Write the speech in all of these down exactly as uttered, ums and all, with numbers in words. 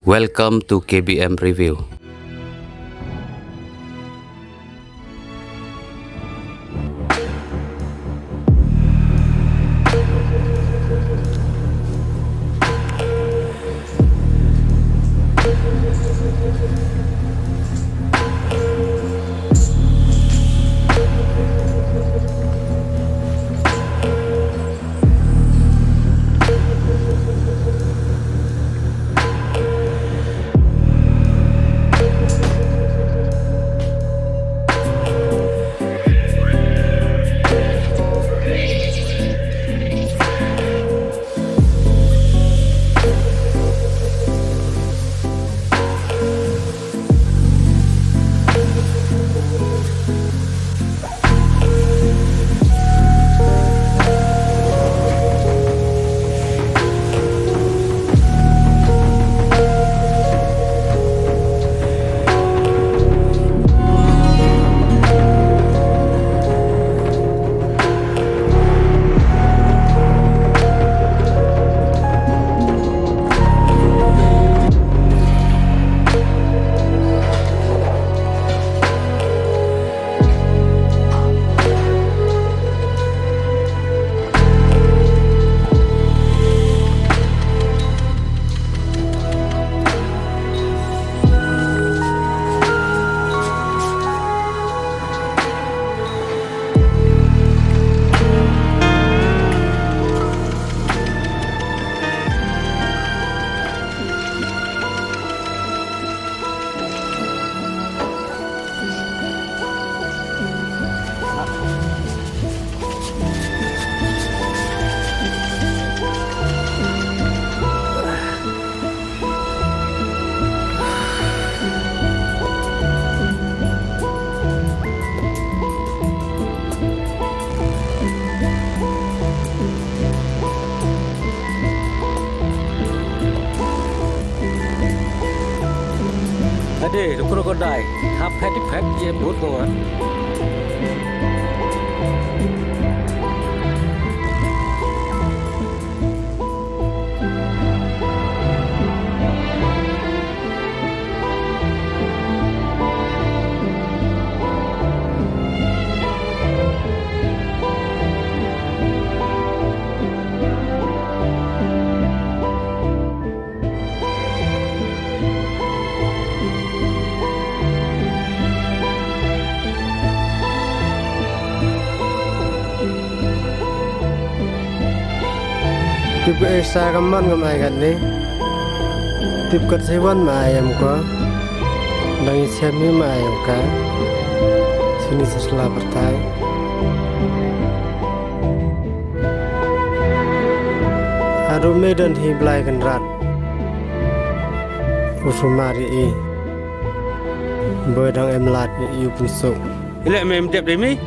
Welcome to K B M Review. Ade, to krokodil. Hap phet phet ye but ko. Tip ka esa ka man ka mai kat ni. Tip kat si wan mai em ko. Dang i sem hi mai em ka. Sini sesla bertai. Aru medan hi Blai Kynrad. U sumar i. Boi dang em lad i u pynsuk. Ile me em dep de mi.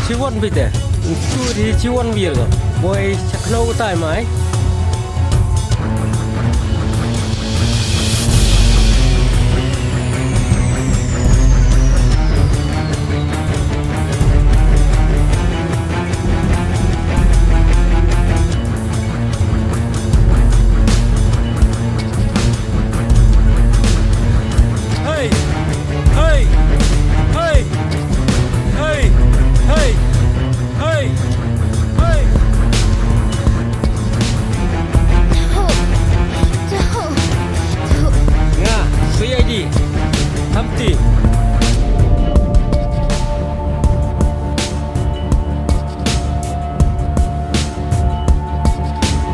Chi wan bite. Chu di chi wan wir ko. Boi chakno tai mai. Hey! Hey! Hey! Hey! Hey! Hey! Hey! Nga, C I D. Hamti.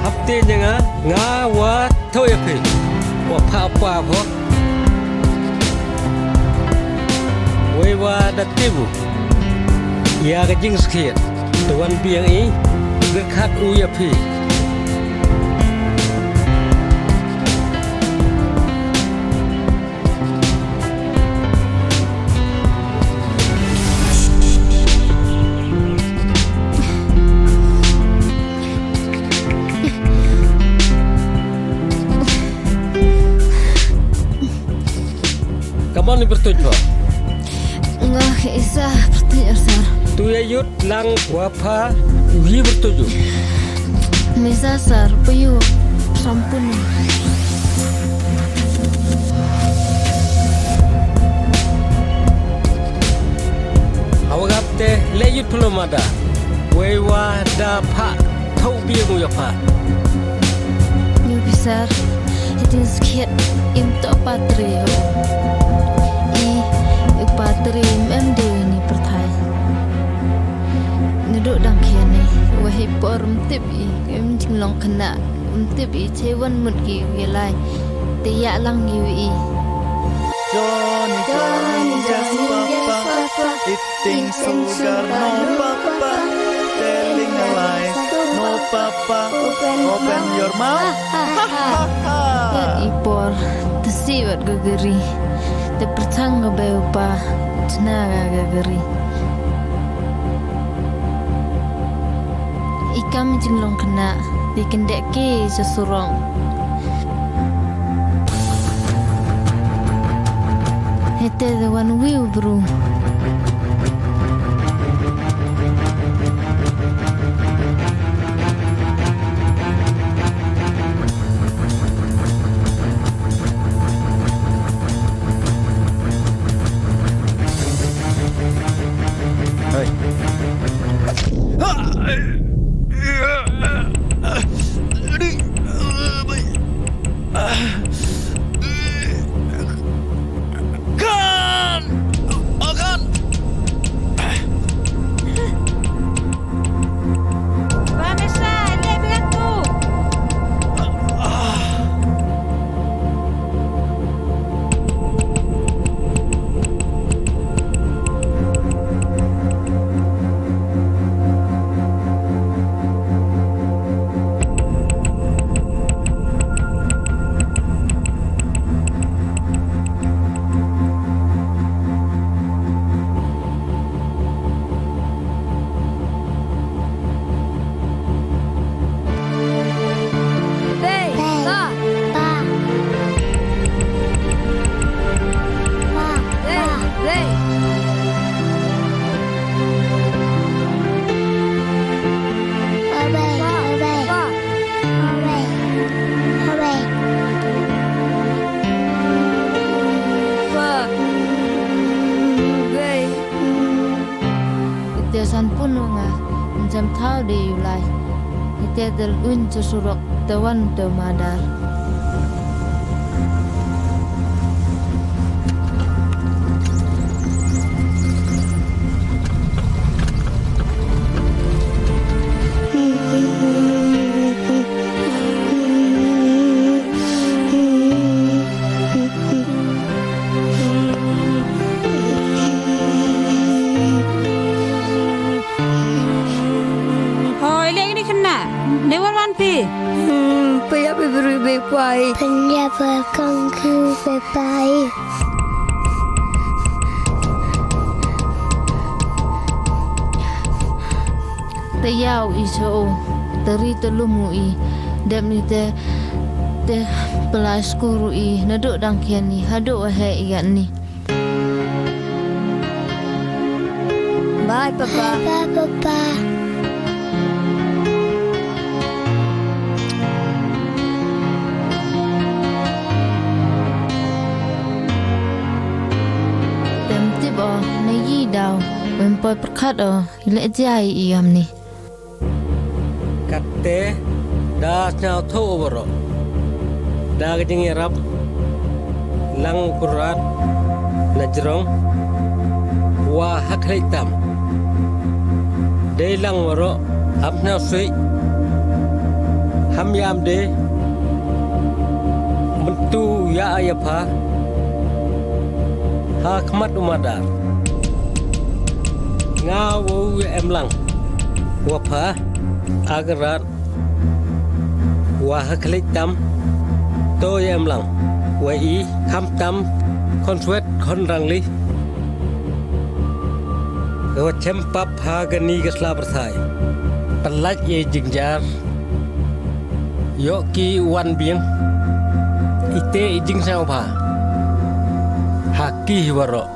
Hapte ïa nga, nga wa thaw ïa phi. Wa pha pa pho. Wei wa da tip u ïa ka jingskhiat. Te wan biang i, nga khat u ïa phi. Kamon i pyrtuit pha? Nga isa pyrtuit, sir. Tu ïa yut lang wa pha u hi pyrtuit u. Misa sar payu sampun. Hawa gap te le yut pelo mada. Wei wa da pha thau bia mu ya pha. Ni bisar, hitin skhet im to patre ho. I, i patre im em de ni perthai. Nadooh dang khia ne, wa hi por ym tip i, im jinglong khynnah, ym tip i, che wan mut ki wi lai, te ïa lang ki wi i. Johnny, Johnny, just papa, eating sugar, no papa, telling a lie, no papa, open your mouth. Ha, ha, ha. Ïa i por, te si wat gagari, te perchang ka bai u pa, chna ka gagari. I kam jinglong khynnah, i kyndit ki sha surok. Hete the one view bro. Te san pun nga, jan thaw de u lai. Te dal un cha surok te wan te madar. Hoi, leh kine khynnah. Dei wan wan phi. Hmm, phi ïa phi briew be pai. Phi ïa phi kong ki be pai. Te ïa u i sha u, te ri te lum u i, dep ni te, te pla skur u i, naduh dang khian ni, haduh wa heh ïa ni. Bye, Papa. Bye, Papa. Tem tip o, na yi daw, wem poi perkhat o, ile jai i am ni. Katte da sñiawthooh waroh da ka jingïarap lang u Kynrad na jrong wa ha khlieh tam. Dei lang waroh, ham sñiawsih, ham ïam de, myntu ïa ïa pha ha khmat u Madar. Nga wow ïa em lang wa pha, a Kynrad, wa ha khlieh tam, to ïa em lang wa i, kham tam khon swet khon rangli. Wa chem pap ha kani ka sla pyrthai. Pynlait ïa i jingjynjar, ïoh ki wan biang, ite i jingsngewbha ha ki hi waroh.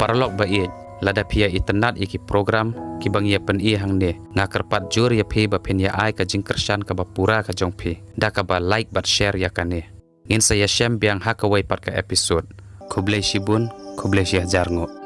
Paralok ba ïeit, lada phi ïa itynnad ïa ki program kiba ngi ïa pyni hangne, nga kyrpad jur ïa phi ba phin ïa ai ka jingkyrshan kaba pura ka jong phi da kaba like bad share ïa kane. Ngin sa ïashem biang ha kawei pat ka episode. Khublei shibun, khublei shihajar nguh.